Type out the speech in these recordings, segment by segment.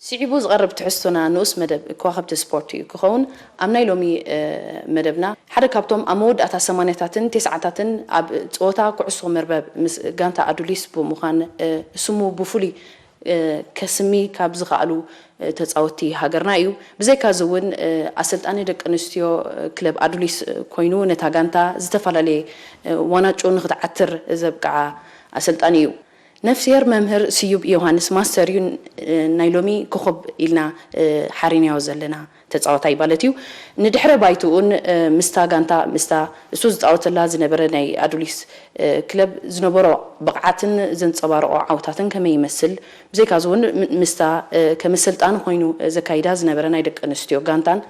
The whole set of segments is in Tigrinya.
ስዒቡ ዝቐርብ ትሕዝቶና ንኡስ መደብ ከዋኽብቲ ስፖርት እዩ ክኸውን። ኣብ ናይ ሎሚ፣ እ፣ መደብና ሓደ ካብቶም ኣብ መወዳእታ ሰማንያታትን ቴስዓታትን ኣብ ጸወታ ኩዕሶ መርበብ ምስ ጋንታ ኣዱሊስ ብምዃን፣ እ፣ ስሙ ብፍሉይ፣ እ፣ ከስሚ ካብ ዝኸኣሉ፣ እ፣ ተጻወትቲ ሃገርና እዩ። ብዘይካዚ እውን፣ እ፣ ኣሰልጣኒ ደቂ ኣንስትዮ፣ እ፣ ክለብ ኣዱሊስ ኮይኑ ነታ ጋንታ ዝተፈላለየ፣ እ፣ ዋናጩ ንክትዓትር ዘብቅዓ ኣሰልጣኒ እዩ። ነፍስሄር መምህር ስዩብ ዮሃንስ ማስተር እዩ፣ እ፣ ናይ ሎሚ ኮኾብ ኢልና፣ እ፣ ሓሪናዮ ዘለና ተጻዋታይ ማለት እዩ። ንድሕረ ባይትኡን፣ እ፣ ምስታ ጋንታ፣ ምስታ እሱ ዝጻወተላ ዝነበረ ናይ ኣዱሊስ፣ እ፣ ክለብ ዝነበሮ ብቕዓትን ዘንጸባረቖ ዓወታትን ከመይ ይመስል? ብዘይካዚ እውን ም-፣ ምስታ፣ እ፣ ከም ኣሰልጣኒ ኮይኑ ዘካይዳ ዝነበረ ናይ ደቂ ኣንስትዮ ጋንታን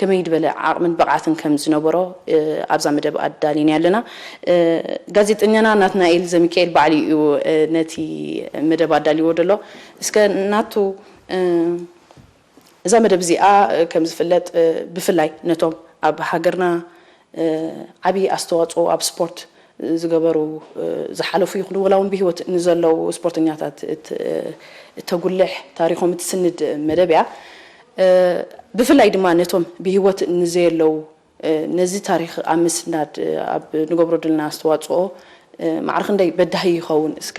ከመይ ዝበለ ዓቕምን ብቕዓትን ከም ዝነበሮ፣ እ፣ ኣብዛ መደብ ኣዳሊና ኣለና። እ፣ ጋዜጠኛና ናትናኤል ዘሚካኤል ባዕሉ እዩ፣ እ፣ ነቲ መደብ ኣዳልዎ ዘሎ። እስከ ናቱ፣ እ፣ እዛ መደብ እዚኣ፣ እ፣ ከም ዝፍለጥ፣ እ፣ ብፍላይ ነቶም ኣብ ሃገርና፣ እ፣ ዓብዪ ኣስተዋፅኦ ኣብ ስፖርት ዝገበሩ፣ እ፣ ዝሓለፉ ይኹኑ ወላ እውን ብህይወት ንዘለዉ ስፖርተኛታት እት-፣ እተጉልሕ፣ ታሪኾም እትስንድ መደብ እያ። እ፣ ብፍላይ ድማ ነቶም ብህይወት ንዘየለዉ፣ እ፣ ነዚ ታሪኽ ኣብ ምስናድ፣ እ፣ ኣብ ንገብሮ ዘለና ኣስተዋፅኦ፣ እ፣ ማዕረ ክንደይ በዳሂ ይኸውን እስከ?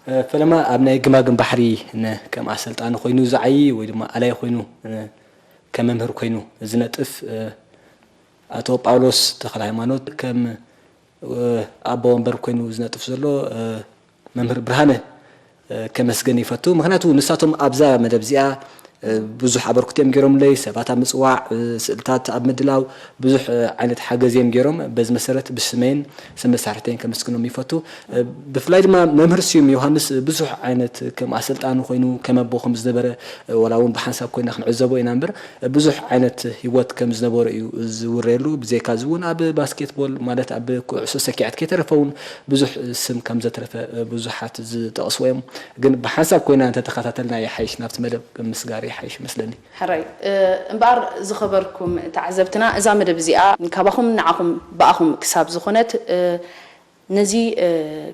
እ፣ ፈለማ ኣብ ናይ ግማግም ባሕሪ ን-፣ ከም ኣሰልጣኒ ኮይኑ ዝዓዪ ወይ ድማ ኣላይ ኮይኑ፣ እ፣ ከም መምህር ኮይኑ ዝነጥፍ፣ እ፣ ኣቶ ጳውሎስ ተኽለ ሃይማኖት ከም፣ እ፣ ኣቦ ወንበር ኮይኑ ዝነጥፍ ዘሎ፣ እ፣ መምህር ብርሃነ፣ እ፣ ከመስገን ይፈቱ። ምኽንያቱ ንሳቶም ኣብዛ መደብ እዚኣ፣ እ፣ ብዙሕ ኣበርክቶ እዮም ገይሮምለይ። ሰባት ኣብ ምጽዋዕ፣ እ፣ ስእልታት ኣብ ምድላው ብዙሕ፣ እ፣ ዓይነት ሓገዝ እዮም ገይሮም። በዚ መሰረት ብስመይን ስም መሳርሕተይን ከመስግኖም ይፈቱ። እ፣ ብፍላይ ድማ መምህር ስዩም ዮሃንስ ብዙሕ ዓይነት ከም ኣሰልጣኒ ኮይኑ፣ ከም ኣቦ ከም ዝነበረ፣ እ፣ ዋላ እውን ብሓንሳብ ኮይና ክንዕዘቦ ኢና እምበር፣ እ፣ ብዙሕ ዓይነት ህይወት ከም ዝነበሮ እዩ ዝውረየሉ። ብዘይካ እዚ እውን ኣብ ባስኬትቦል ማለት ኣብ ኩዕሶ ሰኪዐት ከይተረፈ እውን ብዙሕ ስም ከም ዘትረፈ፣ እ፣ ብዙሓት ዝጠቕስዎ እዮም። ግን ብሓንሳብ ኮይና እንተተኸታተልና ይሓይሽ፣ ናብቲ መደብ ምስጋር ይሓይሽ ይመስለኒ። ሕራይ፣ እ፣ እምበኣር ዝኸበርኩም ተዓዘብትና፣ እዛ መደብ እዚኣ ካባኹም ንዓኹም ብኣኹም ክሳብ ዝኾነት፣ እ፣ ነዚ፣ እ፣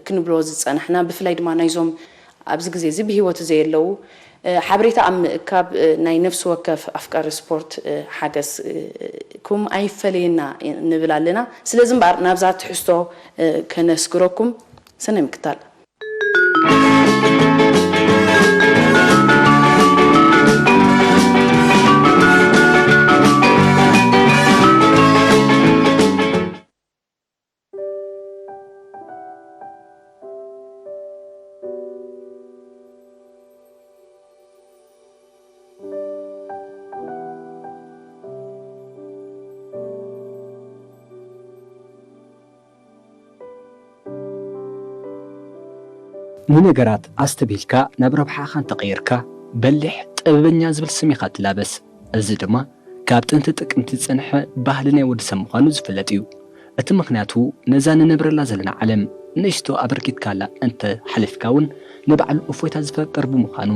ክንብሎ ዝጸናሕና፣ ብፍላይ ድማ ናይዞም ኣብዚ ግዜ እዚ ብህይወት ዘየለዉ፣ እ፣ ሓበሬታ ኣብ ምእካብ፣ እ፣ ናይ ነፍሲ ወከፍ ኣፍቃሪ ስፖርት፣ እ፣ ሓገዝ፣ እ፣ ኩም ኣይፈለየና ንብል ኣለና። ስለዚ እምበኣር ናብዛ ትሕዝቶ፣ እ፣ ከነስግረኩም፣ ሰናይ ምክታል። ንነገራት ኣስተብሂልካ ናብ ረብሓኻ እንተቐይርካ፣ በሊሕ ጥበበኛ ዝብል ስም ኢኻ ትላበስ። እዚ ድማ ካብ ጥንቲ ጥቅምቲ ዝጸንሐ ባህሊ ናይ ወዲ ሰብ ምዃኑ ዝፍለጥ እዩ። እቲ ምኽንያቱ ነዛ ንነብረላ ዘለና ዓለም ንእሽቶ ኣበርኪትካላ እንተ ሓሊፍካ እውን ንባዕሉ እፎይታ ዝፈጥር ብምዃኑ።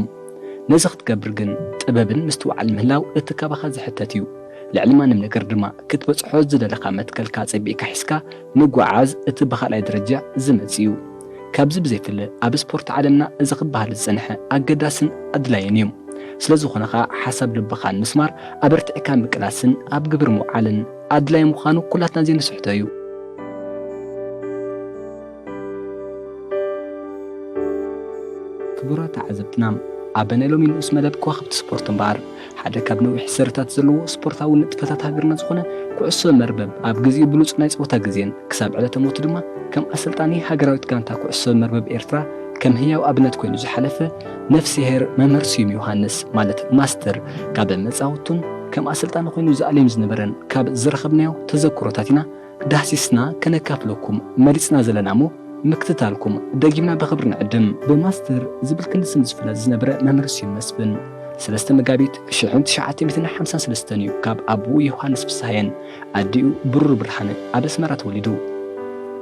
ነዚ ክትገብር ግን ጥበብን ምስትውዓል ምህላው እቲ ካባኻ ዝሕተት እዩ። ልዕሊ ማንም ነገር ድማ ክትበጽሖ ዝደለኻ መትከልካ ጸቢቕካ ሒዝካ ምጉዓዝ እቲ ብኻልኣይ ደረጃ ዝመጽእ እዩ። ካብዚ ብዘይፍለ ኣብ ስፖርት ዓለምና እዚ ክበሃል ዝጸንሐ ኣገዳስን ኣድላይን እዩ። ስለ ዝኾነ ኸኣ ሓሳብ ልብኻ ንምስማር ኣበርቲዕካ ምቅላስን ኣብ ግብሪ ምውዓልን ኣድላይ ምዃኑ ኩላትና ዘይንስሕቶ እዩ። ክቡራት ተዓዘብትና፣ ኣብ ናይ ሎሚ ንኡስ መደብ ከዋኽብቲ ስፖርት እምበኣር፣ ሓደ ካብ ነዊሕ ስርታት ዘለዎ ስፖርታዊ ንጥፈታት ሃገርና ዝኾነ ኩዕሶ መርበብ፣ ኣብ ግዜኡ ብሉጽ ናይ ጸወታ ግዜን ክሳብ ዕለተ ሞቱ ድማ ከም ኣሰልጣኒ ሃገራዊት ጋንታ ኩዕሶ መርበብ ኤርትራ ከም ህያው ኣብነት ኮይኑ ዝሓለፈ ነፍስሄር መምህር ስዩም ዮሃንስ፣ ማለት ማስተር፣ ካብ መጻወቱን ከም ኣሰልጣኒ ኮይኑ ዝኣልዮም ዝነበረን ካብ ዝረኸብናዮ ተዘክሮታት ኢና ዳህሲስና ከነካፍለኩም መሪጽና ዘለና እሞ፣ ምክትታልኩም ደጊምና ብኽብሪ ንዕድም። ብማስተር ዝብል ክንዲ ስም ዝፍለጥ ዝነበረ መምህር ስዩም መስፍን፣ ሰለስተ መጋቢት ሽሕን ትሽዓተ ሚእትን ሓምሳን ሰለስተን እዩ ካብ ኣቦኡ ዮሃንስ ፍስሃየን ኣዲኡ ብሩር ብርሃነ ኣብ ኣስመራ ተወሊዱ።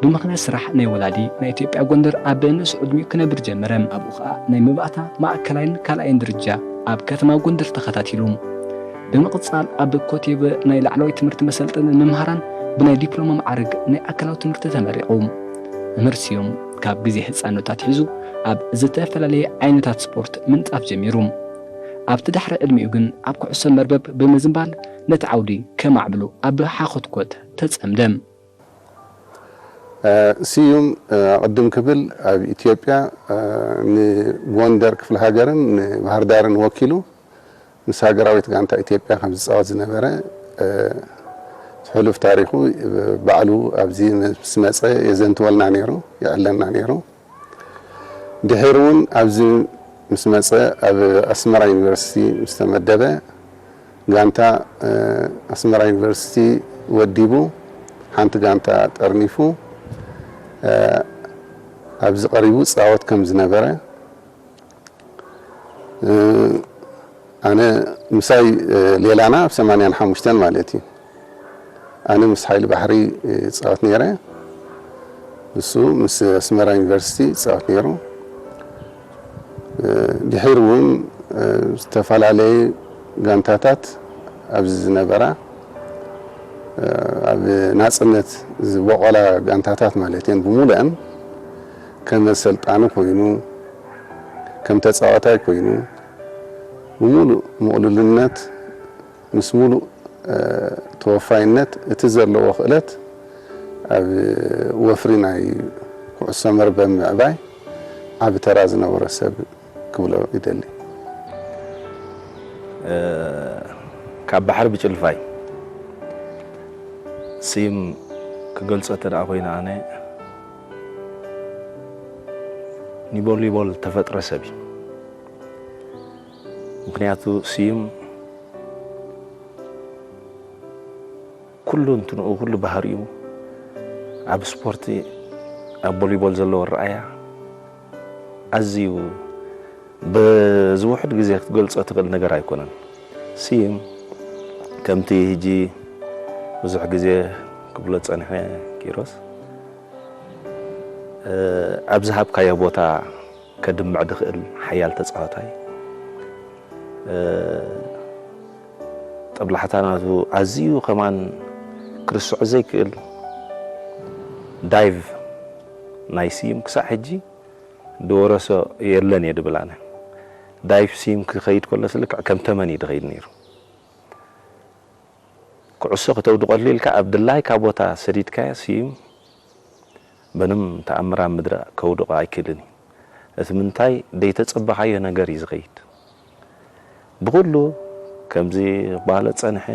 ብምኽንያት ስራሕ ናይ ወላዲ ናይ ኢትዮጵያ ጎንደር ኣብ ንእስ ዕድሚኡ ክነብር ጀመረ። ኣብኡ ኸኣ ናይ መባእታ ማእከላይን ካልኣይን ደረጃ ኣብ ከተማ ጎንደር ተኸታቲሉ። ብምቕጻል ኣብ ኮቴበ ናይ ላዕለዋይ ትምህርቲ መሰልጠኒ መምሃራን ብናይ ዲፕሎማ ማዕርግ ናይ ኣካላዊ ትምህርቲ ተመሪቑ። መምህር ስዩም ካብ ግዜ ህጻንነቱ ኣትሒዙ ኣብ ዝተፈላለየ ዓይነታት ስፖርት ምንጣፍ ጀሚሩ። ኣብቲ ዳሕረ ዕድሚኡ ግን ኣብ ኩዕሶ መርበብ ብምዝንባል ነቲ ዓውዲ ከማዕብሉ ኣብ ሓኾትኮት ተጸምደ። ስዩም ኣቐድም ክብል ኣብ ኢትዮጵያ ንጎንደር ክፍለ ሃገርን ንባህር ዳርን ወኪሉ ምስ ሃገራዊት ጋንታ ኢትዮጵያ ከም ዝፃወት ዝነበረ ሕሉፍ ታሪኹ ባዕሉ ኣብዚ ምስ መፀ የዘንትወልና ነይሩ፣ የዕለና ነይሩ። ድሒሩ እውን ኣብዚ ምስ መፀ ኣብ ኣስመራ ዩኒቨርሲቲ ምስ ተመደበ ጋንታ ኣስመራ ዩኒቨርሲቲ ወዲቡ ሓንቲ ጋንታ ጠርኒፉ ኣብዚ ቀሪቡ ፃወት ከም ዝነበረ ኣነ ምሳይ ሌላና ኣብ ሰማንያን ሓሙሽተን ማለት እዩ። ኣነ ምስ ሓይሊ ባሕሪ ፃወት ነይረ፣ ንሱ ምስ ኣስመራ ዩኒቨርሲቲ ፃወት ነይሩ። ድሒር እውን ዝተፈላለየ ጋንታታት ኣብዚ ዝነበራ ኣብ ናፅነት ዝበቆላ ጋንታታት ማለት እየን ብምሉአን ከም ኣሰልጣኒ ኮይኑ ከም ተፃዋታይ ኮይኑ ብምሉእ ምቕሉልነት ምስ ሙሉእ ተወፋይነት እቲ ዘለዎ ክእለት ኣብ ወፍሪ ናይ ኩዕሶ መርበብ ምዕባይ ዓቢ ተራ ዝነበሮ ሰብ ክብሎ ይደሊ። ካብ ባሕሪ ብጭልፋይ ስም ክገልጾ እንተ ደኣ ኮይነ ኣነ ንቮሊቦል ተፈጥረ ሰብ እዩ። ምክንያቱ ስዩም ኩሉ እንትንኡ ኩሉ ባህሪኡ ኣብ ስፖርቲ ኣብ ቮሊቦል ዘለዎ ኣረኣያ ኣዝዩ በዚ ውሑድ ግዜ ክትገልጾ ትኽእል ነገር ኣይኮነን። ስዩም ከምቲ ሕጂ ብዙሕ ግዜ ክብሎ ጸኒሐ ኪሮስ ኣብ ዝሃብካዮ ቦታ ከድምዕ ድኽእል ሓያል ተጻዋታይ ጠብላሕታ ናቱ ኣዝዩ ከማን ክርስዖ ዘይክእል ዳይቭ ናይ ስዩም ክሳዕ ሕጂ ድወረሶ የለን እየ ድብል ኣነ። ዳይቭ ስዩም ክኸይድ ከሎስ ልክዕ ከም ተመን እዩ ድኸይድ ነይሩ። ኩዕሶ ክተውድቐሉ ኢልካ ኣብ ድላይካ ቦታ ሰዲድካዮ ስዩም በንም ተኣምር ኣብ ምድሪ ከውድቖ ኣይክእልን እዩ። እቲ ምንታይ ደይተጸበኻዮ ነገር እዩ ዝኸይድ። ብኹሉ ከምዚ ክበሃሎ ጸንሐ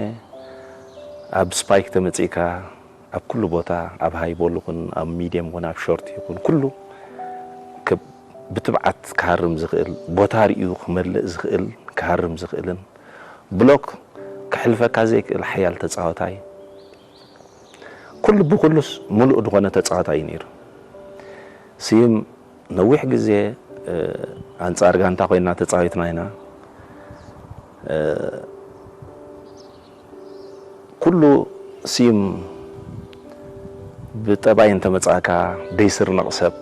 ኣብ ስፓይክ ተመጺእካ ኣብ ኩሉ ቦታ ኣብ ሃይቦል ይኹን ኣብ ሚድየም ይኹን ኣብ ሾርት ይኹን ኩሉ ብትብዓት ክሃርም ዝኽእል ቦታ ርእዩ ክመልእ ዝኽእል ክሃርም ዝኽእልን ብሎክ ክሕልፈካ ዘይክእል ሓያል ተጻዋታይ ኩሉ ብኩሉስ ሙሉእ ዝኾነ ተጻዋታይ እዩ ነይሩ። ስዩም ነዊሕ ግዜ ኣንጻር ጋንታ ኮይና ተጻዊትና ኢና። ኩሉ ስዩም ብጠባይ እንተመጻእካ ደይስርነቕ ሰብ፣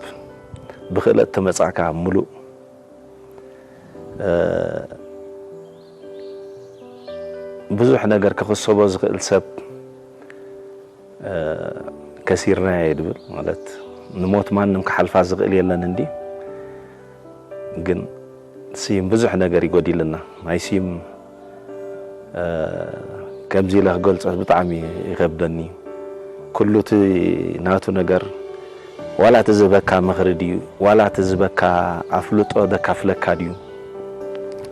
ብክእለት ተመጻእካ ሙሉእ ብዙሕ ነገር ክኽሰቦ ዝኽእል ሰብ ከሲርናዮ ድብል ማለት ንሞት ማንም ክሓልፋ ዝኽእል የለን እንዲ ግን ስዩም ብዙሕ ነገር ይጎዲልና ናይ ስዩም ከምዚ ኢለ ክገልጾ ብጣዕሚ ይኸብደኒ ኩሉ እቲ ናቱ ነገር ዋላ እቲ ዝህበካ ምኽሪ ድዩ ዋላ እቲ ዝህበካ ኣፍልጦ ደካፍለካ ድዩ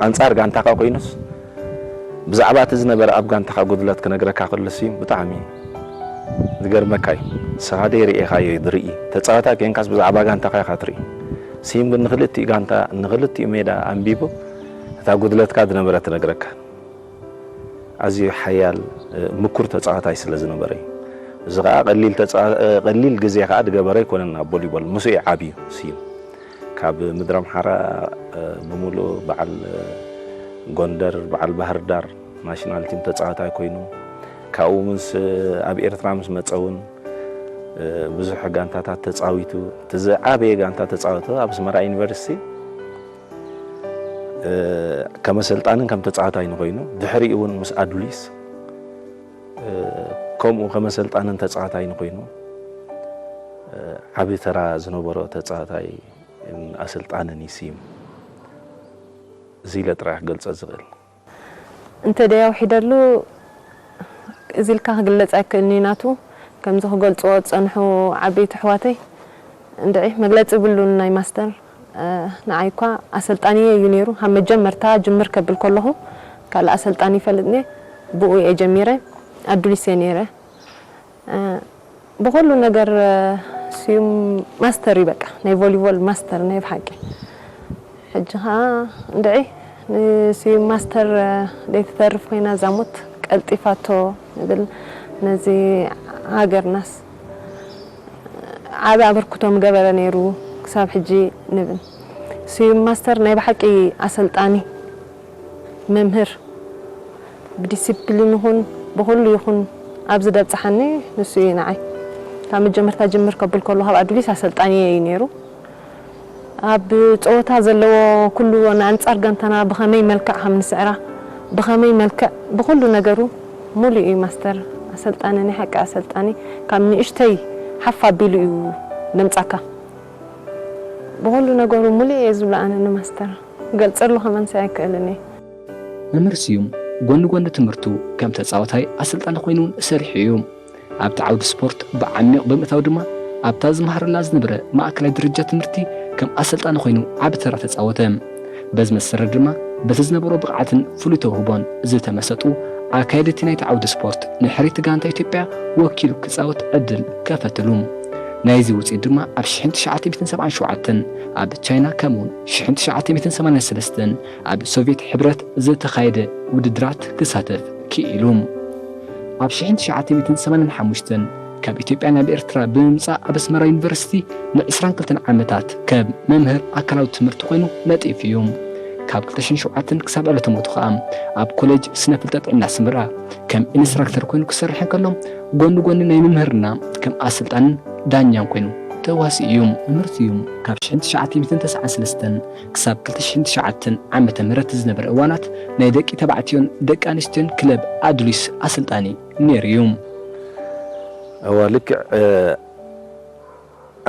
ኣንጻር ጋንታኻ ኮይኑስ ብዛዕባ እቲ ዝነበረ ኣብ ጋንታኻ ጉድለት ክነግረካ ከሎስ እዩ ብጣዕሚ ዝገርመካ እዩ። ንስኻ ደይ ርእኻዮ እዩ ድርኢ። ተጻዋታይ ኮይንካስ ብዛዕባ ጋንታኻ ኢኻ ትርኢ። ስዩም ግን ንኽልቲኡ ጋንታ ንኽልቲኡ ሜዳ ኣንቢቡ እታ ጉድለትካ ዝነበረት ትነግረካ። ኣዝዩ ሓያል ምኩር ተጻዋታይ ስለ ዝነበረ እዩ። እዚ ኸኣ ቀሊል ግዜ ኸኣ ዝገበረ ኣይኮነን ኣብ ቮሊቦል ምስኡ እዩ ዓብዩ ስዩም። ካብ ምድረ ኣምሓራ ብምሉእ በዓል ጎንደር በዓል ባህርዳር ናሽናል ቲም ተፃዋታይ ኮይኑ ካብኡ ምስ ኣብ ኤርትራ ምስ መፀ እውን ብዙሕ ጋንታታት ተፃዊቱ እቲ ዝዓበየ ጋንታ ተፃወተ ኣብ ኣስመራ ዩኒቨርሲቲ ከም ኣሰልጣንን ከም ተፃዋታይን ኮይኑ ድሕሪኡ እውን ምስ ኣዱሊስ ከምኡ ከም ኣሰልጣንን ተፃዋታይን ኮይኑ ዓቢ ተራ ዝነበሮ ተፃዋታይ ኣሰልጣንን እዩ ስዩም። እዚ ኢለ ጥራይ ክገልጾ ዝኽእል። እንተ ደይ ኣውሒደሉ እዚ ኢልካ ክግለጽ ኣይክእልን'ዩ ናቱ። ከምዚ ክገልጽዎ ዝጸንሑ ዓበይቲ ኣሕዋተይ እንድዒ መግለጺ የብሉን ናይ ማስተር። ንዓይ እኳ ኣሰልጣኒየ እዩ ነይሩ። ካብ መጀመርታ ጅምር ከብል ከለኹ ካልእ ኣሰልጣኒ ይፈልጥኒ ብኡ እየ ጀሚረ። ኣዱሊስ እየ ነይረ። ብኹሉ ነገር ስዩም ማስተር እዩ በቃ ናይ ቮሊቦል ማስተር ናይ ብሓቂ። ሕጂ ኸኣ እንድዒ ንስዩም ማስተር ዘይትተርፍ ኮይና እዛ ሞት ቀልጢፋቶ ንብል ነዚ ሃገርናስ ዓቢ ኣበርክቶ ምገበረ ነይሩ ክሳብ ሕጂ ንብል። ስዩም ማስተር ናይ ብሓቂ ኣሰልጣኒ መምህር ብዲሲፕሊን ይኹን ብኹሉ ይኹን ኣብዚ ደብጽሓኒ ንሱ እዩ ንዓይ ካብ መጀመርታ ጅምር ከብል ከሎ ካብ ኣዱሊስ ኣሰልጣኒ እዩ ነይሩ ኣብ ጸወታ ዘለዎ ኩሉ ንኣንጻር ጋንታና ብኸመይ መልክዕ ከም ንስዕራ ብኸመይ መልክዕ ብኹሉ ነገሩ ሙሉ እዩ ማስተር ኣሰልጣኒ ናይ ሓቂ ኣሰልጣኒ ካብ ንእሽተይ ሓፍ ኣቢሉ እዩ ደምጻካ ብኹሉ ነገሩ ሙሉ እየ ዝብሎ ኣነ ንማስተር ገልጸሉ ከመንሰ ኣይክእልን እየ መምህር ስዩም ጎኒ ጎኒ ትምህርቱ ከም ተጻዋታይ ኣሰልጣኒ ኮይኑ እውን ሰሪሑ እዩ። ኣብቲ ዓውዲ ስፖርት ብዓሚቕ ብምእታው ድማ ኣብታ ዝመሃረላ ዝነበረ ማእከላይ ደረጃ ትምህርቲ ከም ኣሰልጣኒ ኮይኑ ዓቢ ተራ ተጻወተ። በዚ መሰረት ድማ በቲ ዝነበሮ ብቕዓትን ፍሉይ ተውህቦን ዝተመሰጡ ኣካየድቲ ናይቲ ዓውዲ ስፖርት ንሕርይቲ ጋንታ ኢትዮጵያ ወኪሉ ክጻወት ዕድል ከፈትሉ። ናይዚ ውጽኢት ድማ ኣብ ሽሕን ትሽዓተ ሚእትን ሰብዓን ሸውዓተን ኣብ ቻይና ከምኡውን ሽሕን ትሽዓተ ሚእትን ሰማንያን ሰለስተን ኣብ ሶቪየት ሕብረት ዝተኻየደ ውድድራት ክሳተፍ ክኢሉ። ኣብ ሽሕን ትሽዓተ ሚእትን ሰማንያን ሓሙሽተን ካብ ኢትዮጵያ ናብ ኤርትራ ብምምጻእ ኣብ ኣስመራ ዩኒቨርሲቲ ንዕስራን ክልተን ዓመታት ከም መምህር ኣካላዊ ትምህርቲ ኮይኑ ነጢፉ እዩ። ካብ ክልተ ሽሕን ሸውዓተን ክሳብ ዕለተ ሞቱ ከኣ ኣብ ኮሌጅ ስነ ፍልጠት ጥዕና ኣስመራ ከም ኢንስትራክተር ኮይኑ ክሰርሕ እንከሎ ጎኒ ጎኒ ናይ ምምህርና ከም ኣሰልጣንን ዳኛን ኮይኑ ተዋሲኡ እዩ። መምህር ስዩም ካብ ሽሕን ትሽዓተ ሚእትን ተስዓን ሰለስተን ክሳብ ክልተ ሽሕን ትሽዓተን ዓመተ ምህረት ዝነበረ እዋናት ናይ ደቂ ተባዕትዮን ደቂ ኣንስትዮን ክለብ ኣዱሊስ ኣሰልጣኒ ነይሩ እዩ። እወ ልክዕ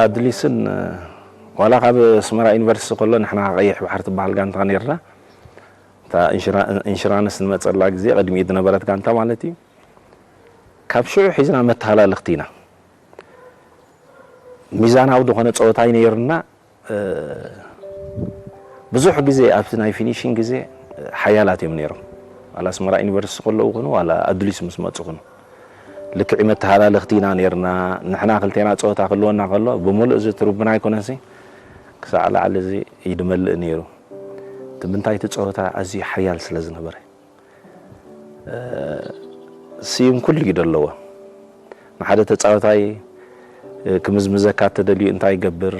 ኣድሊስን ዋላ ካብ ኣስመራ ዩኒቨርሲቲ ከሎ ንሕና ቀይሕ ባሕሪ ትበሃል ጋንታ ነርና እታ ኢንሹራንስ ንመፀላ ግዜ ቅድሚኡ ዝነበረት ጋንታ ማለት እዩ ካብ ሽዑ ሒዝና መተሃላለኽቲ ኢና ሚዛናዊ ዝኾነ ፀወታ እዩ ነይሩና ብዙሕ ግዜ ኣብቲ ናይ ፊኒሽን ግዜ ሓያላት እዮም ነይሮም ዋላ ኣስመራ ዩኒቨርሲቲ ከለዉ ኩኑ ዋላ ኣዱሊስ ምስ መፁ ኩኑ ልክዕ መተሃላለኽቲ ኢና ነይርና ንሕና ክልቴና ፀወታ ክህልወና ከሎ ብምሉእ እዚ ትሩብና ኣይኮነሲ ክሳዕ ላዕሊ እዚ ይድመልእ ነይሩ እቲ ምንታይ እቲ ፀወታ ኣዝዩ ሓያል ስለ ዝነበረ ስዩም ኩሉ እዩ ደለዎ ንሓደ ተፃወታይ ክምዝምዘካ ተደልዩ እንታይ ይገብር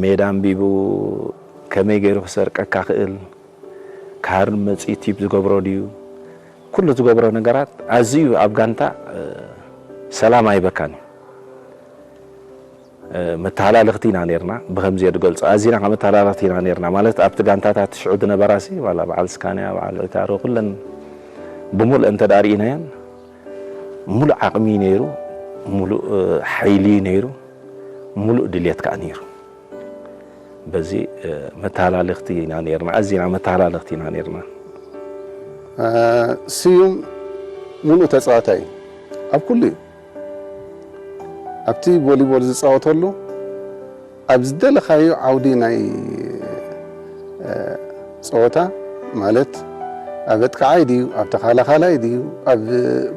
ሜዳ ኣንቢቡ ከመይ ገይሩ ክሰርቀካ ክእል ካር መፂኡ ቲፕ ዝገብሮ ድዩ ኩሉ ዝገብሮ ነገራት ኣዝዩ ኣብ ጋንታ ሰላም ኣይበካን እዩ መተሃላለኽቲ ኢና ነርና ብኸምዚ እየ ዝገልፆ ኣዚና ከ መተሃላለኽቲ ኢና ነርና ማለት ኣብቲ ጋንታታት ሽዑ ዝነበራ ሲ ዋላ በዓል ስካንያ በዓል ዒታሮ ኩለን ብሙሉእ እንተ ርኢናየን ሙሉእ ዓቕሚ ነይሩ ሙሉእ ሓይሊ ነይሩ ሙሉእ ድልየት ከዓ ነይሩ በዚ መተሃላለኽቲ ኢና ነርና ኣዚና መተሃላለኽቲ ኢና ነርና ስዩም ሙሉእ ተፃዋታይ ኣብ ኩሉ እዩ ኣብቲ ቮሊቦል ዝፃወተሉ ኣብ ዝደለኻዮ ዓውዲ ናይ ፀወታ ማለት ኣብ ኣጥቃዓይ ድዩ ኣብ ተኻላኻላይ ድዩ ኣብ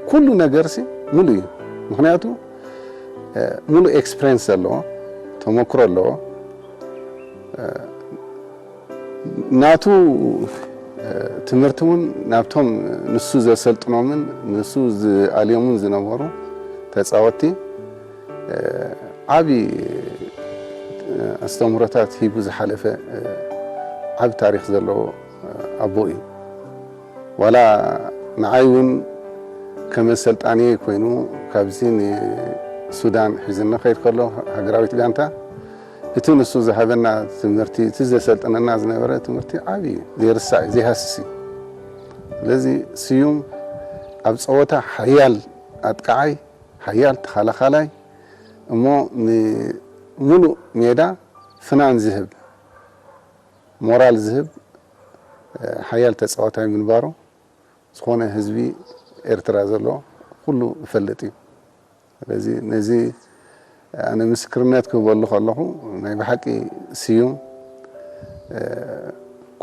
ኩሉ ነገርሲ ሙሉ እዩ ምክንያቱ ሙሉ ኤክስፕሬንስ ዘለዎ ተመክሮ ኣለዎ ናቱ ትምህርቲ እውን ናብቶም ንሱ ዘሰልጥኖምን ንሱ ዝኣልዮምን ዝነበሩ ተፃወቲ ዓቢ ኣስተምህሮታት ሂቡ ዝሓለፈ ዓቢ ታሪክ ዘለዎ ኣቦ እዩ ዋላ ንዓይ እውን ከም ኣሰልጣኒ ኮይኑ ካብዚ ንሱዳን ሒዝኒ ከይድ ከሎ ሃገራዊት ጋንታ እቲ ንሱ ዝሃበና ትምህርቲ እቲ ዘሰልጥነና ዝነበረ ትምህርቲ ዓቢ እዩ ዘይርሳዕ እዩ ዘይሃስስ እዩ ስለዚ ስዩም ኣብ ፀወታ ሓያል ኣጥቃዓይ ሓያል ተኻላኻላይ እሞ ንሙሉእ ሜዳ ፍናን ዝህብ ሞራል ዝህብ ሓያል ተጻዋታይ ምንባሩ ዝኾነ ህዝቢ ኤርትራ ዘሎ ኩሉ ይፈልጥ እዩ። ስለዚ ነዚ ኣነ ምስክርነት ክህበሉ ከለኹ ናይ ብሓቂ ስዩም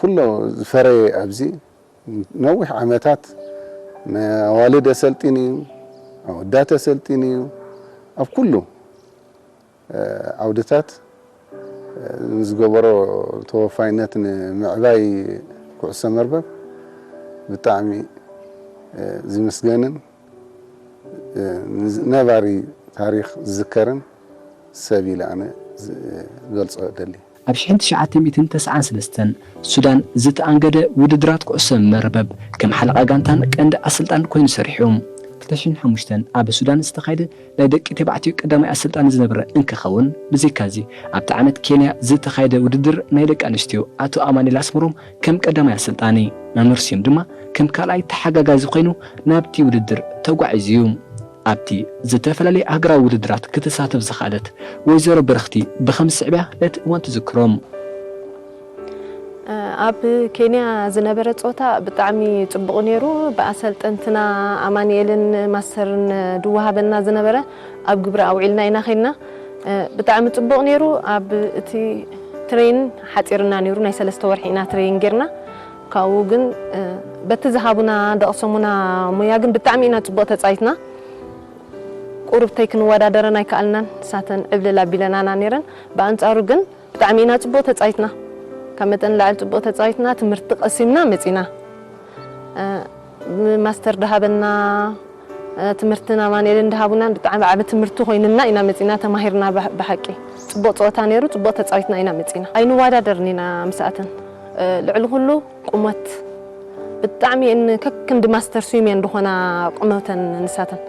ኩሎ ዝፈረየ ኣብዚ ነዊሕ ዓመታት ንኣዋልድ ኣሰልጢኑ እዩ፣ ኣወዳት ኣሰልጢኑ እዩ። ኣብ ኩሉ ዓውድታት ንዝገበሮ ተወፋይነት ንምዕባይ ኩዕሶ መርበብ ብጣዕሚ ዝምስገንን ነባሪ ታሪኽ ዝዝከርን ሰብ ኢለ ኣነ ዝገልጾ እደሊ። ኣብ ሽሕን ትሽዓተ ሚእትን ተስዓን ሰለስተን ሱዳን ዝተኣንገደ ውድድራት ኩዕሶ መርበብ ከም ሓለቓ ጋንታን ቀንዲ ኣሰልጣን ኮይኑ ሰሪሑ። ክልተ ሽሕን ሓሙሽተን ኣብ ሱዳን ዝተኻየደ ናይ ደቂ ተባዕትዮ ቀዳማይ ኣሰልጣኒ ዝነበረ እንክኸውን፣ ብዘይካዚ ኣብቲ ዓመት ኬንያ ዝተኻየደ ውድድር ናይ ደቂ ኣንስትዮ ኣቶ ኣማኑኤል ኣስመሮም ከም ቀዳማይ ኣሰልጣኒ፣ መምህር ስዩም ድማ ከም ካልኣይ ተሓጋጋዚ ኮይኑ ናብቲ ውድድር ተጓዒዙ እዩ። ኣብቲ ዝተፈላለየ ሃገራዊ ውድድራት ክትሳተፍ ዝኸኣለት ወይዘሮ ብርኽቲ ብኸም ዝስዕብያ ነቲ እዋን ትዝክሮም። ኣብ ኬንያ ዝነበረ ጾታ ብጣዕሚ ጽቡቕ ነይሩ። ብኣሰልጠንትና ኣማኑኤልን ማስተርን ድወሃበና ዝነበረ ኣብ ግብሪ ኣውዒልና ኢና ኸይድና። ብጣዕሚ ጽቡቕ ነይሩ። ኣብ እቲ ትሬን ሓጺርና ነይሩ። ናይ ሰለስተ ወርሒ ኢና ትሬን ጌርና። ካብኡ ግን በቲ ዝሃቡና ደቕሰሙና ሙያ ግን ብጣዕሚ ኢና ጽቡቕ ተጻዊትና። ቁሩብተይ ክንወዳደረን ኣይከኣልናን። ንሳተን ዕብልል ኣቢለናና ነይረን። ብኣንጻሩ ግን ብጣዕሚ ኢና ጽቡቕ ተጻዊትና። ካብ መጠን ንላዕሊ ጽቡቕ ተጻዊትና፣ ትምህርቲ ቀሲምና መጺና። ማስተር ድሃበና ትምህርትን ኣማኑኤልን ድሃቡናን ብጣዕሚ ዓቢ ትምህርቲ ኮይንና ኢና መጺና ተማሂርና። ብሓቂ ጽቡቕ ጸወታ ነይሩ፣ ጽቡቕ ተጻዊትና ኢና መጺና። ኣይንወዳደርን ኢና ምስኣተን። ልዕሊ ኩሉ ቁመት ብጣዕሚ እየን ከክንዲ ማስተር ስዊም እየን ዝኾና ቁመተን ንሳተን።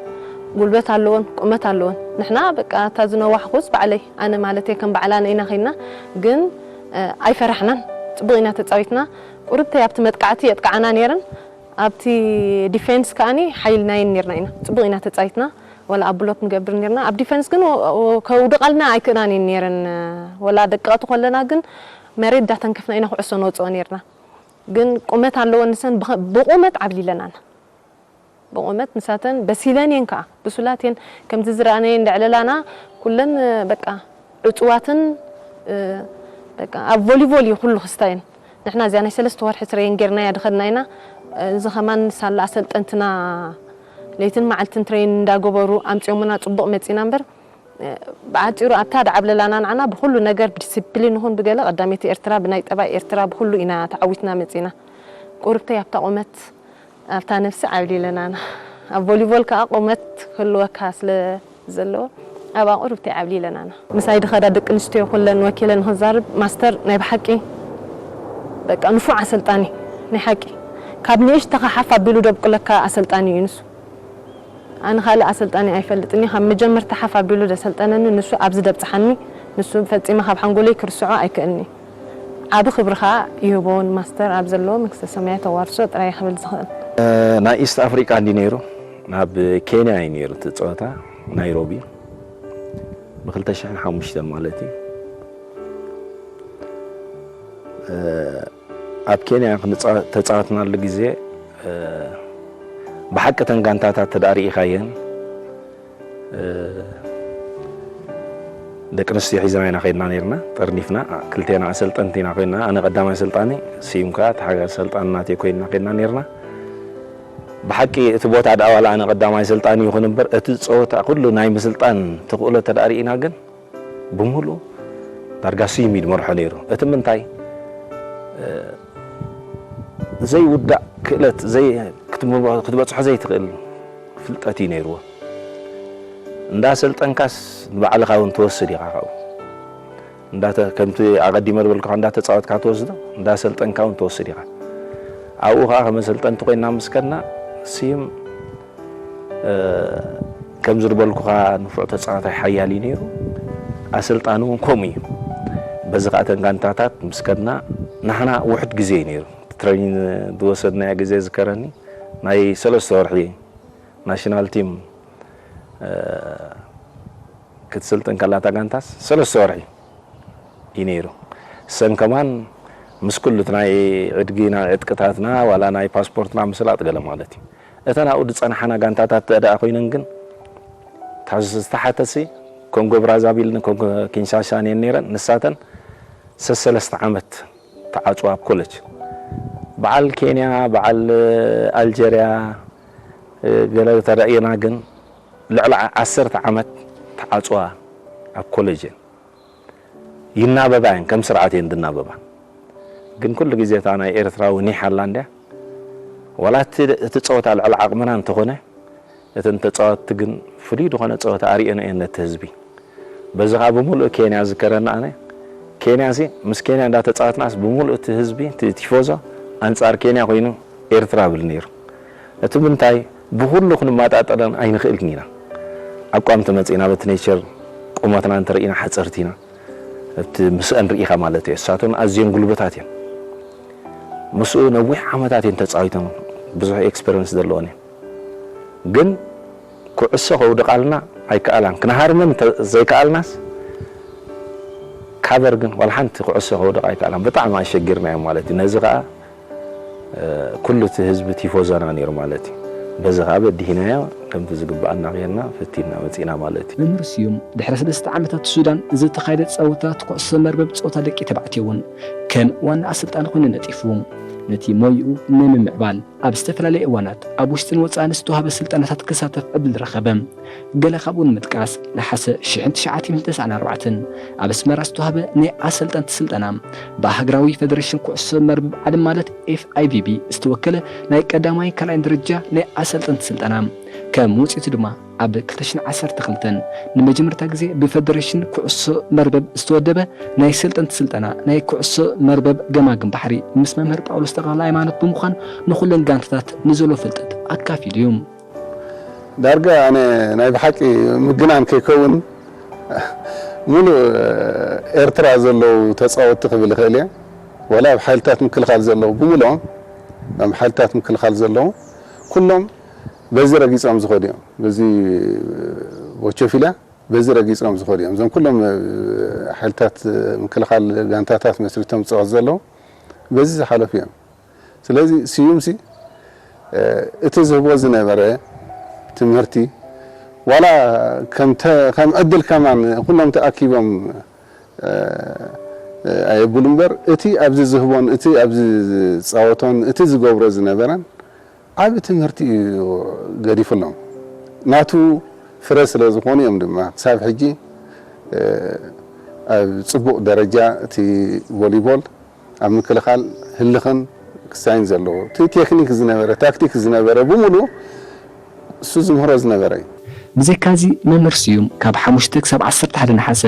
ጉልበት ኣለወን፣ ቁመት ኣለወን። ንሕና በቃ እታ ዝነዋሕኩስ ባዕለይ ኣነ ማለተይ ከም ባዕላነ ኢና ኸይድና፣ ግን ኣይፈራሕናን። ጽቡቕ ኢና ተጻዊትና። ቁርብተይ ኣብቲ መጥቃዕቲ የጥቃዓና ነይረን፣ ኣብቲ ዲፌንስ ከኣኒ ሓይልናየን ነይርና ኢና። ጽቡቕ ኢና ተጻዊትና። ወላ ኣብ ብሎክ ንገብር ነይርና። ኣብ ዲፌንስ ግን ከውድቓልና ኣይክእላን እየን ነይረን። ወላ ደቀቕቲ ከለና ግን መሬት ዳተንከፍና ኢና ኩዕሶ ነውጽኦ ነይርና። ግን ቁመት ኣለወን ንሰን ብቑመት ዓብሊለናና። ብቑመት ንሳተን በሲለን እየን ከኣ ብሱላት እየን። ከምዚ ዝረኣናየን ልዕለላና ኩለን በቃ ዕጹዋትን በቃ ኣብ ቮሊቮል እዩ ኩሉ ክስታየን። ንሕና እዚኣ ናይ ሰለስተ ወርሒ ትሬን ጌርናያ ድኸድና ኢና። እዚ ከማን ሳላ ኣሰልጠንትና ለይትን መዓልትን ትሬን እንዳገበሩ ኣምጺኦምና ጽቡቕ መጺና እምበር ብዓጺሩ ኣብታ ድዓብለላና ንዓና ብኹሉ ነገር ብዲሲፕሊን ይኹን ብገለ ቀዳመይቲ ኤርትራ ብናይ ጠባይ ኤርትራ ብኹሉ ኢና ተዓዊትና መጺና። ቁርብተይ ኣብታ ቁመት ኣብታ ነፍሲ ዓብሊለናና። ኣብ ቮሊቦል ከኣ ቁመት ክህልወካ ስለ ዘለዎ ኣብኣ ቁርብተይ ዓብሊለናና። ምሳይ ድኸዳ ደቂ ኣንስትዮ ኩለን ወኪለ ንክዛርብ ማስተር ናይ ብሓቂ በቃ ንፉዕ ኣሰልጣኒ ናይ ሓቂ ካብ ንእሽተኻ ሓፍ ኣቢሉ ደብቁለካ ኣሰልጣኒ እዩ ንሱ። ኣነ ካልእ ኣሰልጣኒ ኣይፈልጥን እየ። ካብ መጀመርታ ሓፍ ኣቢሉ ዘሰልጠነኒ ንሱ ኣብዚ ደብጽሓኒ፣ ንሱ ፈጺመ ካብ ሓንጎለይ ክርስዖ ኣይክእልኒ። ዓቢ ክብሪ ከኣ ይህቦ ንማስተር ኣብ ዘለዎ መንግስተ ሰማያት ተዋርሶ ጥራይ ክብል ዝኽእል። ናይ ኢስት ኣፍሪቃ እንዲ ነይሩ ናብ ኬንያ እዩ ነይሩ እቲ ጸወታ ናይሮቢ ብ ክልተ ሽሕን ሓሙሽተን ማለት እዩ። ኣብ ኬንያ ተፃወትናሉ ግዜ ብሓቂ ተን ጋንታታት ተዳ ርኢኻየን ደቂ ኣንስትዮ ሒዝና ኢና ከይድና ነርና ጠርኒፍና ክልቴና ኣሰልጠንቲ ኢና ኮይና ኣነ ቀዳማይ ኣሰልጣኒ ስዩም ከዓ ተሓጋዚ ኣሰልጣኒ ናተይ ኮይንና ከይድና ነርና ብሓቂ እቲ ቦታ ደኣ ዋላ ኣነ ቀዳማይ ኣሰልጣኒ ይኹን እምበር እቲ ፀወታ ኩሉ ናይ ምስልጣን ተኽእሎ ተዳ ርኢና ግን ብምሉእ ዳርጋ ስዩም እዩ ዝመርሖ ነይሩ። እቲ ምንታይ ዘይውዳእ ክእለት ክትበፅሖ ዘይትኽእል ፍልጠት እዩ ነይርዎ። እንዳሰልጠንካስ ንባዕልኻ እውን ትወስድ ኢኻ ካብኡ። ከምቲ ኣቐዲመ ዝበልኩኻ እንዳተፃወትካ ትወስዶ እንዳሰልጠንካ እውን ትወስድ ኢኻ። ኣብኡ ከዓ ከመ ሰልጠንቲ ኮይና ምስ ከድና ስዩም ከምዚ ዝበልኩኻ ንፉዕ ተፃዋታይ ሓያል እዩ ነይሩ። ኣሰልጣኒ እውን ከምኡ እዩ። በዚ ከዓ ተን ጋንታታት ምስ ከድና ንሕና ውሑድ ግዜ እዩ ነይሩ። ትሬኒን ዝወሰድናዮ ግዜ ዝከረኒ ናይ ሰለስተ ወርሒ ናሽናል ቲም ክትስልጥን ከላ እታ ጋንታስ ሰለስተ ወርሒ እዩ ነይሩ። እሰን ከማን ምስ ኩሉ እቲ ናይ ዕድጊና ዕጥቅታትና ዋላ ናይ ፓስፖርትና ምስላጥ ገለ ማለት እዩ። እተን ኣብኡ ዝጸንሓና ጋንታታት እንተ ደኣ ኮይነን ግን፣ እታ ዝተሓተሲ ኮንጎ ብራዛቪልን ኮንጎ ኪንሻሳን እየን ነይረን። ንሳተን ሰሰለስተ ዓመት ተዓጽዋ ኣብ ኮለጅ። በዓል ኬንያ፣ በዓል ኣልጀርያ፣ ገለ ተረእየና ግን ልዕሊ ዓሰርተ ዓመት ተዓጽዋ ኣብ ኮለጅ እየን። ይናበባ እየን፣ ከም ስርዓት እየን ዝናበባ። ግን ኩሉ ግዜ እታ ናይ ኤርትራዊ ኒሕ ኣላ እንድያ። ዋላ እቲ፣ እቲ ጸወታ ልዕሊ ዓቕምና እንተኾነ፣ እተን ተጻወትቲ ግን ፍሉይ ዝኾነ ጸወታ ኣርእየን እየን ነቲ ህዝቢ። በዚ ኸኣ ብምሉእ ኬንያ ዝከረና ኣነ። ኬንያ ሲ፣ ምስ ኬንያ እንዳተጻወትናስ ብምሉእ እቲ ህዝቢ፣ እቲ ቲፎዞ ኣንጻር ኬንያ ኮይኑ ኤርትራ ብል ነይሩ። እቲ ምንታይ ብኹሉ ክንመጣጠረን ኣይንኽእልን ኢና። ኣቋም ተመጺእና በቲ ኔቸር ቁመትና እንተርኢና ሓጸርቲ ኢና። እቲ ምስአን ርኢኻ ማለት እዩ። እሳቶም ኣዝዮም ጉልበታት እዮም። ምስኡ ነዊሕ ዓመታት እየን ተጻዊተን፣ ብዙሕ ኤክስፐሪንስ ዘለወን እየን። ግን ኩዕሶ ከውድቓልና ኣይከኣላን። ክንሃርመን እንተ ዘይከኣልናስ፣ ካቨር ግን ዋላ ሓንቲ ኩዕሶ ከውድቕ ኣይከኣላን። ብጣዕሚ ኣሸጊርናዮም ማለት እዩ። ነዚ ኸኣ፣ እ፣ ኩሉ እቲ ህዝቢ ቲፎዞና ነይሩ ማለት እዩ። በዚ ኸኣ በዲህናዮ፣ ከምቲ ዝግብኣና ጌርና ፈቲንና መጺእና ማለት እዩ። መምህር ስዩም፣ ድሕሪ ሰለስተ ዓመታት ሱዳን ዝተኻየደ ጸወታት ኩዕሶ መርበብ ጸወታ ደቂ ተባዕትዮ እውን ከም ዋና ኣሰልጣኒ ኮይኑ ነጢፉ፣ ነቲ ሞይኡ ንምምዕባል ኣብ ዝተፈላለየ እዋናት ኣብ ውሽጥን ወጻእን ዝተዋህበ ስልጠናታት ክሳተፍ ዕድል ረኸበ። ገለ ካብኡ ንምጥቃስ፣ ነሓሰ ሽሕን ትሽዓተ ሚእትን ተስዓን ኣርባዕተን ኣብ ኣስመራ ዝተዋህበ ናይ ኣሰልጠንቲ ስልጠና፣ ብሃገራዊ ፈደረሽን ኩዕሶ መርበብ ዓለም ማለት ኤፍ ኣይ ቪ ቢ ዝተወከለ ናይ ቀዳማይ ካልኣይን ደረጃ ናይ ኣሰልጠንቲ ስልጠና፣ ከም ውጽኢቱ ድማ ኣብ ክልተ ሽሕን ዓሰርተ ክልተን ንመጀመርታ ግዜ ብፈደረሽን ኩዕሶ መርበብ ዝተወደበ ናይ ሰልጠንቲ ስልጠና ናይ ኩዕሶ መርበብ ገማግም ባሕሪ ምስ መምህር ጳውሎስ ተኽለሃይማኖት ብምዃን ንኹለን ጋንታታት ንዘሎ ፍልጠት ኣካፊሉ እዩ። ዳርጋ ኣነ ናይ ብሓቂ ምግናን ከይከውን ሙሉእ ኤርትራ ዘለዉ ተጻወትቲ ክብል እኽእል እየ። ወላ ኣብ ሓይልታት ምክልኻል ዘለዉ ብምልኦም፣ ኣብ ሓይልታት ምክልኻል ዘለዉ ኩሎም በዚ ረጊጾም ዝኸዱ እዮም። በዚ ቦቸፊላ በዚ ረጊጾም ዝኸዱ እዮም። እዞም ኩሎም፣ እ፣ ሓይልታት ምክልኻል ጋንታታት መስሪቶም ዝጻወቱ ዘለዉ በዚ ዝሓለፉ እዮም። ስለዚ ስዩምሲ፣ እ፣ እቲ ዝህቦ ዝነበረ ትምህርቲ ዋላ ከም ተ-፣ ከም ዕድል ከማን ኩሎም ተኣኪቦም፣ እ፣ እ፣ ኣየብሉ እምበር፣ እቲ ኣብዚ ዝህቦን እቲ ኣብዚ ዝጻወቶን እቲ ዝገብሮ ዝነበረን ዓቢ ትምህርቲ እዩ ገዲፉሎም። ናቱ ፍረ ስለ ዝኾኑ እዮም ድማ ክሳብ ሕጂ፣ እ፣ ኣብ ጽቡቕ ደረጃ እቲ ቮሊቦል ኣብ ምክልኻል ህልኽን ክሳይን ዘለዎ። እቲ ቴክኒክ ዝነበረ፣ ታክቲክ ዝነበረ ብምሉእ እሱ ዝምህሮ ዝነበረ እዩ። ብዘይካዚ መምህር ስዩም ካብ ሓሙሽተ ክሳብ ዓሰርተ ሓደ ነሓሰ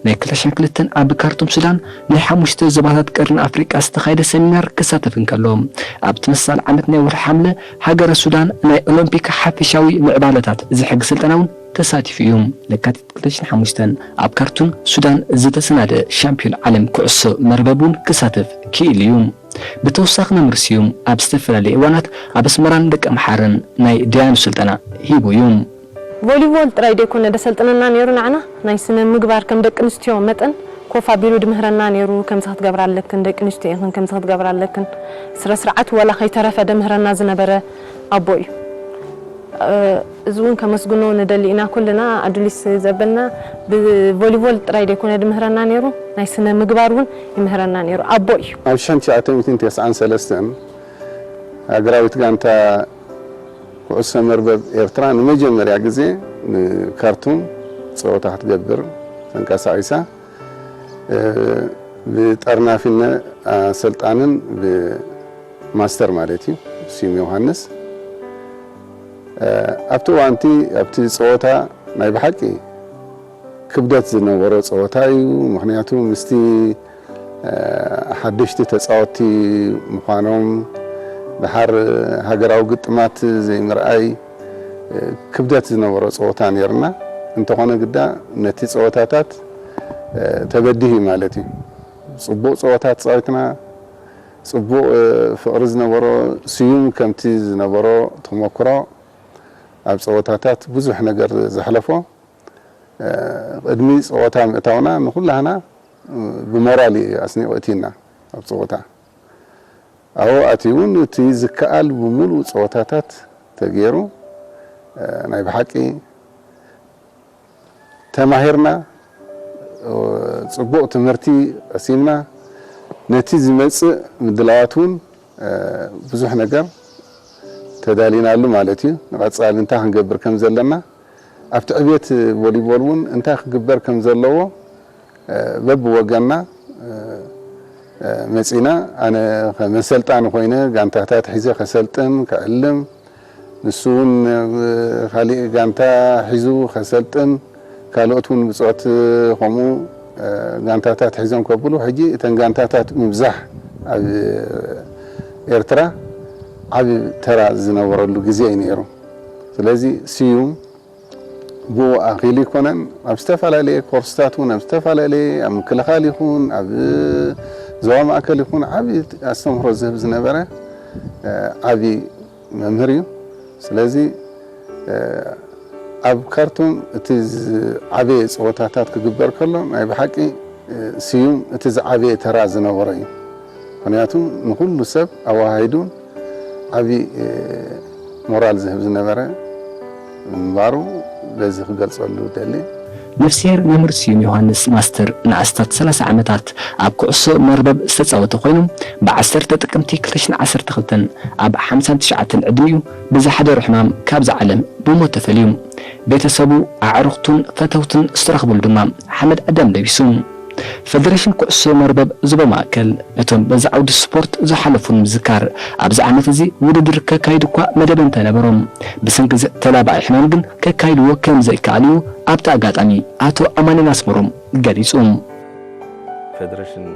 ናይ ክልተ ሽሕን ክልተን ኣብ ካርቱም ሱዳን ናይ ሓሙሽተ ዞባታት ቀርኒ ኣፍሪቃ ዝተኻየደ ሰሚናር ክሳተፍ እንከሎ፣ ኣብ ተመሳሳሊ ዓመት ናይ ወርሒ ሓምለ ሃገረ ሱዳን ናይ ኦሎምፒክ ሓፈሻዊ ምዕባለታት ዝሕግዝ ስልጠና እውን ተሳቲፉ እዩ። ለካቲት ክልተ ሽሕን ሓሙሽተን ኣብ ካርቱም ሱዳን ዝተሰናደ ሻምፒዮን ዓለም ኩዕሶ መርበብ እውን ክሳተፍ ክኢሉ እዩ። ብተወሳኺ መምህር ስዩም ኣብ ዝተፈላለዩ እዋናት ኣብ ኣስመራን ደቀምሓረን ናይ ደያኑ ስልጠና ሂቡ እዩ። ቮሊቦል ጥራይ ደይኮነ ደሰልጥነና ነይሩ፣ ንዓና ናይ ስነ ምግባር ከም ደቂ ኣንስትዮ መጠን ኮፍ ኣቢሉ ድምህረና ነይሩ። ከምዚ ክትገብራ ኣለክን፣ ደቂ ኣንስትዮ ኢኽን፣ ከምዚ ክትገብራ ኣለክን። ስነ ስርዓት ወላ ከይተረፈ ደምህረና ዝነበረ ኣቦ እዩ። እ፣ እዚ እውን ከመስግኖ ንደሊ ኢና ኩልና፣ ኣዱሊስ ዘበልና ብቮሊቦል ጥራይ ደይኮነ ድምህረና ነይሩ፣ ናይ ስነ ምግባር እውን ይምህረና ነይሩ። ኣቦ እዩ። ኣብ ሽሕን ትሽዓተ ሚእትን ተስዓን ሰለስተን ሃገራዊት ጋንታ ኩዕሶ መርበብ ኤርትራ ንመጀመርያ ግዜ ንካርቱም ጸወታ ክትገብር ተንቀሳቒሳ። እ፣ ብጠርናፊነ ኣሰልጣንን ብማስተር ማለት እዩ፣ ስዩም ዮሃንስ። እ፣ ኣብቲ እዋንቲ ኣብቲ ጸወታ ናይ ብሓቂ ክብደት ዝነበሮ ጸወታ እዩ። ምኽንያቱ ምስቲ፣ እ፣ ሓደሽቲ ተጻወትቲ ምዃኖም፣ ድሓር ሃገራዊ ግጥማት ዘይምርኣይ፣ እ፣ ክብደት ዝነበሮ ጸወታ ነይርና። እንተኾነ ግዳ ነቲ ጸወታታት፣ እ፣ ተበዲሁ ማለት እዩ። ጽቡቕ ጸወታ ተጻዊትና፣ ጽቡቕ፣ እ፣ ፍቕሪ ዝነበሮ፣ ስዩም ከምቲ ዝነበሮ ተመክሮ ኣብ ጸወታታት ብዙሕ ነገር ዘሕለፎ፣ እ፣ ቅድሚ ጸወታ ምእታውና ንኹላህና፣ እ፣ ብሞራል እዩ ኣስኒቑ እቲና ኣብ ጸወታ። ኣብኡ ኣትዩ እውን እቲ ዝከኣል ብምሉእ ፀወታታት ተገይሩ፣ እ፣ ናይ ብሓቂ ተማሂርና፣ እ፣ ፅቡቕ ትምህርቲ ቀሲምና፣ ነቲ ዝመፅእ ምድላዋት እውን፣ እ፣ ብዙሕ ነገር ተዳሊናሉ ማለት እዩ። ንቐፃሊ እንታይ ክንገብር ከም ዘለና፣ ኣብቲ ዕቤት ቮሊቦል እውን እንታይ ክግበር ከም ዘለዎ፣ እ፣ በብወገንና፣ እ፣ እ፣ መፂና፣ ኣነ ከም ኣሰልጣኒ ኮይነ ጋንታታት ሒዘ ከሰልጥን፣ ከዕልም፣ ንሱ እውን፣ እ፣ ካሊእ ጋንታ ሒዙ ከሰልጥን፣ ካልኦት እውን ብፅዖት ከምኡ፣ እ፣ ጋንታታት ሒዞም ከብሉ፣ ሕጂ እተን ጋንታታት ምብዛሕ ኣብ ኤርትራ ዓቢ ተራ ዝነበረሉ ግዜ እዩ ነይሩ። ስለዚ ስዩም ብኡ ኣኺሉ ይኮነን፣ ኣብ ዝተፈላለየ ኮርስታት እውን፣ ኣብ ዝተፈላለየ፣ ኣብ ምክልኻል ይኹን፣ ኣብ ዞባ ማእከል ይኹን፣ ዓቢ ኣስተምህሮ ዝህብ ዝነበረ፣ እ፣ ዓቢ መምህር እዩ። ስለዚ፣ እ፣ ኣብ ካርቱም እቲ ዝዓበየ ጸወታታት ክግበር ከሎ፣ ናይ ብሓቂ፣ እ፣ ስዩም እቲ ዝዓበየ ተራ ዝነበሮ እዩ። ምኽንያቱ ንኹሉ ሰብ ኣወሃሂዱ ዓቢ፣ እ፣ ሞራል ዝህብ ዝነበረ ምንባሩ በዚ ክገልጸሉ ደሊ። ነፍስሄር መምህር ስዩም ዮሃንስ ማስተር ንኣስታት ሰላሳ ዓመታት ኣብ ኩዕሶ መርበብ ዝተጻወተ ኮይኑ፣ ብ ዓሰርተ ጥቅምቲ ክልተ ሽሕን ዓሰርተ ክልተን ኣብ ሓምሳን ትሽዓተን ዕድሚኡ ብዝሓደሮ ሕማም ካብዛ ዓለም ብሞት ተፈልዩ። ቤተሰቡ፣ ኣዕሩኽቱን ፈተውቱን ዝተረኽቡሉ ድማ ሓመድ ኣዳም ለቢሱ። ፈደሬሽን ኩዕሶ መርበብ ዞባ ማእከል ነቶም በዚ ዓውዲ ስፖርት ዝሓለፉ ንምዝካር፣ ኣብዚ ዓመት እዚ ውድድር ከካይድ እኳ መደብ እንተነበሮም፣ ብሰንኪ እዚ ተላባዒ ሕማም ግን ከካይድዎ ከም ዘይከኣል እዩ ኣብቲ ኣጋጣሚ ኣቶ ኣማኑኤል ኣስመሮም ገሊጹ። ፈደሬሽን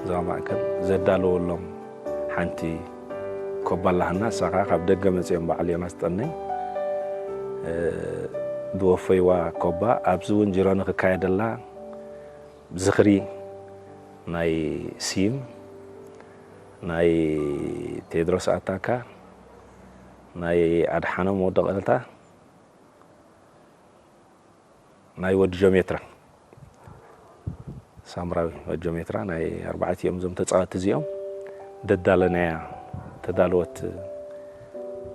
ዞባ ማእከል ዘዳለወሎም ሓንቲ ኮባ ኣላትና፣ እሳ ኸዓ ካብ ደገ መጺኦም በዓል ዮናስ ጠነይ፣ እ፣ ዝወፈይዋ ኮባ፣ ኣብዚ እውን ጅሮ ንክካየደላ ዝኽሪ ናይ ስዩም፣ ናይ ቴድሮስ ኣታካ፣ ናይ ኣድሓኖም ወደቐልታ፣ ናይ ወዲ ጆሜትራ፣ ሳምራዊ ወዲ ጆሜትራ፣ ናይ ኣርባዕቲኦም እዞም ተጻወትቲ እዚኦም ደዳለናያ፣ ተዳለወት፣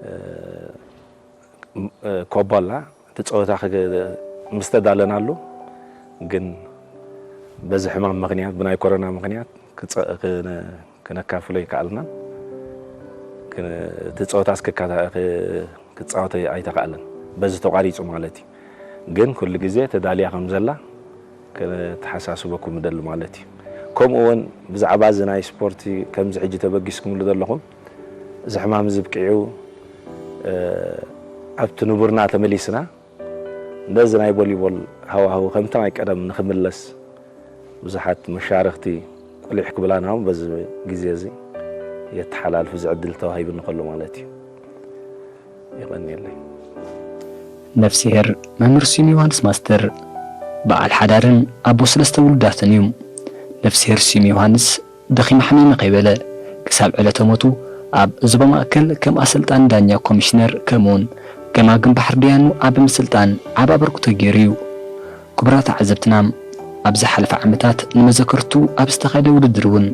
እ፣ ም-፣ እ፣ ኮባ ኣላ። እቲ ጸወታ ክግ-፣ ምስ ተዳለናሉ ግን በዚ ሕማም ምኽንያት፣ ብናይ ኮሮና ምኽንያት ክጸ-፣ ክነ-፣ ክነካፍሎ ኣይከኣልናን። ክን-፣ እቲ ጸወታስ ክካታ-፣ ክ-፣ ክጻወት ኣይተኻእለን። በዚ ተቋሪጹ ማለት እዩ። ግን ኩሉ ግዜ ተዳልያ ከም ዘላ ከተሓሳስበኩም እደሊ ማለት እዩ። ከምኡ እውን ብዛዕባ እዚ ናይ ስፖርቲ ከምዚ ሕጂ ተበጊስኩምሉ ዘለኹም፣ እዚ ሕማም እዚ ኣብቂዑ፣ እ፣ ኣብቲ ንቡርና ተመሊስና፣ ነዚ ናይ ቮሊቦል ሃዋህው ከምቲ ናይ ቀደም ንኽምለስ ብዙሓት መሻርኽቲ ቁሊሕ ክብላና እውን በዚ ግዜ እዚ የተሓላልፍ፣ እዚ ዕድል ተዋሂቡኒ ከሎ ማለት እዩ። የቐንየለይ። ነፍስሄር መምህር ስዩም ዮሃንስ ማስተር በዓል ሓዳርን ኣቦ ሰለስተ ውሉዳትን እዩ። ነፍስሄር ስዩም ዮሃንስ ደኺመ ሓሚመ ከይበለ፣ ክሳብ ዕለተ ሞቱ ኣብ ዞባ ማእከል ከም ኣሰልጣኒ ዳኛ ኮሚሽነር፣ ከምኡውን ገማግም ባሕሪ ደያኑ ኣብ ምስልጣን ዓቢ ኣበርክቶ ገይሩ እዩ። ክቡራት ተዓዘብትና፣ ኣብ ዝሓለፈ ዓመታት ንመዘከርቱ ኣብ ዝተኻየደ ውድድር እውን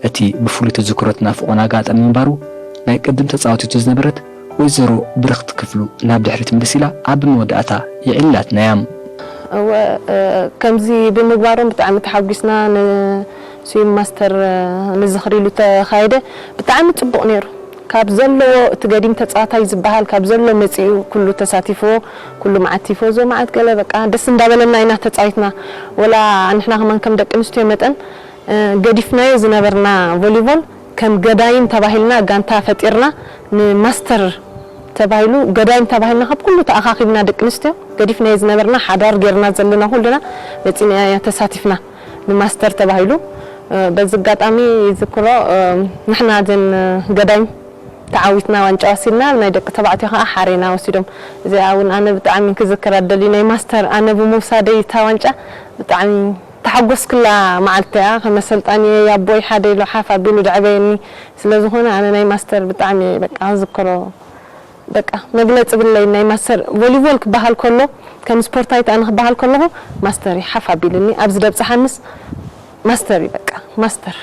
እቲ ብፍሉይ ተዘክሮ ትናፍቖን ኣጋጣሚ ምንባሩ ናይ ቅድም ተጻዋቲቱ ዝነበረት ወይዘሮ ብርኽቲ ክፍሉ ናብ ድሕሪት ምልስ ኢላ ኣብ መወዳእታ የዕሊላትና እያ። እወ፣ እ፣ ከምዚ ብምግባሮም ብጣዕሚ ተሓጒስና። ንስዊም ማስተር፣ እ፣ ንዝኽሪ ኢሉ ተኻየደ ብጣዕሚ ጽቡቕ ነይሩ። ካብ ዘለዎ እቲ ገዲም ተጻዋታይ ዝበሃል ካብ ዘሎ መጺኡ ኩሉ ተሳቲፍዎ፣ ኩሉ መዓት ቲፎዞ መዓት ገለ በቃ ደስ እንዳበለና ኢና ተጻዊትና። ወላ ንሕና ከማን ከም ደቂ ኣንስትዮ መጠን፣ እ፣ ገዲፍናዮ ዝነበርና ቮሊቦል ከም ገዳይም ተባሂልና ጋንታ ፈጢርና ንማስተር ተባሂሉ ገዳይም ተባሂልና ካብ ኩሉ ተኣኻኺብና ደቂ ኣንስትዮ ገዲፍናዮ ዝነበርና ሓዳር ጌርና ዘለና ኩልና መጺና ተሳቲፍና ንማስተር ተባሂሉ። እ፣ በዚ ኣጋጣሚ ይዝክሮ፣ እ፣ ንሕና ዘን ገዳይም ተዓዊትና ዋንጫ ወሲድና፣ ናይ ደቂ ተባዕትዮ ከዓ ሓሬና ወሲዶም። እዚኣ እውን ኣነ ብጣዕሚ ክዝክራ ደልዩ ናይ ማስተር ኣነ ብምውሳደይ እታ ዋንጫ ብጣዕሚ ተሓጎስክላ መዓልቲ እያ። ከም ኣሰልጣኒ ኣቦይ ሓደ ኢሉ ሓፍ ኣቢሉ ደዕበየኒ። ስለ ዝኾነ ኣነ ናይ ማስተር ብጣዕሚ በቃ ክዝክሮ በቃ መግለጺ ብለይ ናይ ማስተር ቮሊቦል ክበሃል ከሎ ከም ስፖርታዊት ኣነ ክበሃል ከለኹ ማስተር እዩ ሓፍ ኣቢልኒ። ኣብዚ ደብጽሓንስ ማስተር እዩ በቃ ማስተር።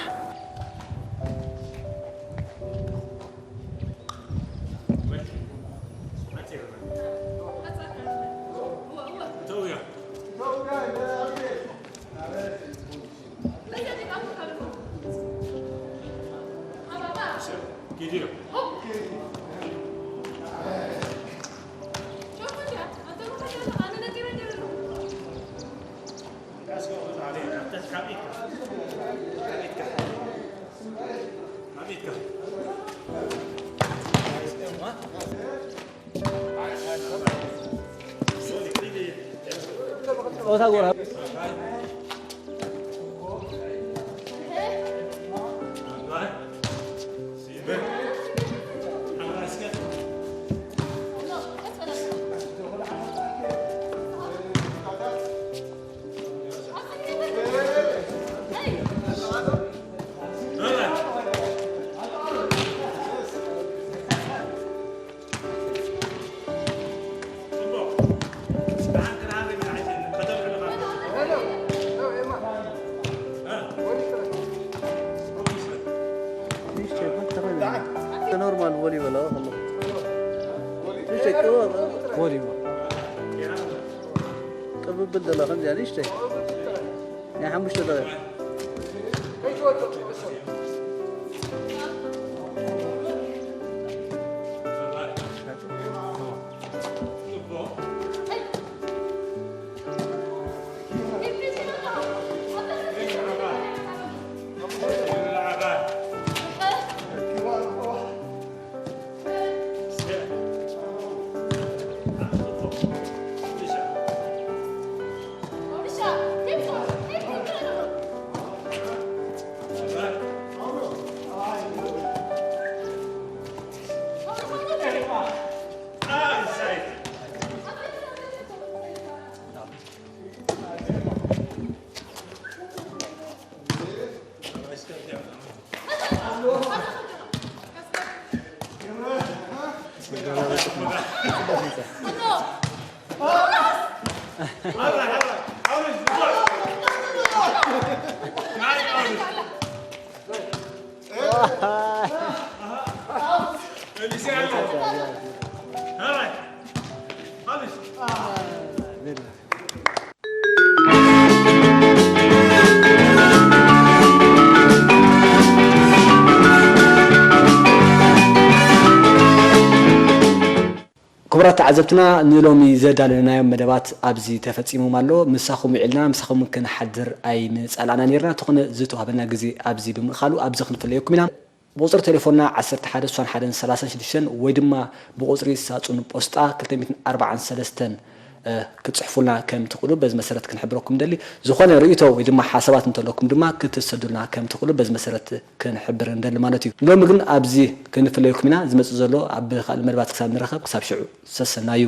ጸወታ ጎራ። ኖርማል ቮሊበል። ቮሊበል። ቅብብል ደላ ከምዚኣ ንእሽተይ ናይ ሓሙሽተ ደቂቕ። ክቡራት ተዓዘብትና፣ ንሎሚ ዘዳለናዮም መደባት ኣብዚ ተፈጺሞም ኣሎ። ምሳኹም ውዒልና፣ ምሳኹም ክንሓድር ኣይምጸላእና ነይርና። እንተኾነ፣ ዝተዋህበና ግዜ ኣብዚ ብምእኻሉ፣ ኣብዚ ክንፍለየኩም ኢና። ብቁጽሪ ቴሌፎንና ዓሰርተ ሓደ ስሳን ሓደን ሰላሳን ሽዱሽተን ወይ ድማ ብቁጽሪ ሳጹን ፖስጣ ክልተ ሚእትን ኣርባዓን ሰለስተን፣ እ፣ ክትጽሕፉልና ከም ትኽእሉ በዚ መሰረት ክንሕብረኩም ንደሊ። ዝኾነ ርእይቶ ወይ ድማ ሓሳባት እንተለኩም ድማ ክትሰዱልና ከም ትኽእሉ በዚ መሰረት ክንሕብር ንደሊ ማለት እዩ። ሎሚ ግን ኣብዚ ክንፍለየኩም ኢና። ዝመጽእ ዘሎ ኣብ ካልእ መደባት ክሳብ ንራኸብ፣ ክሳብ ሽዑ ሰሰናዩ።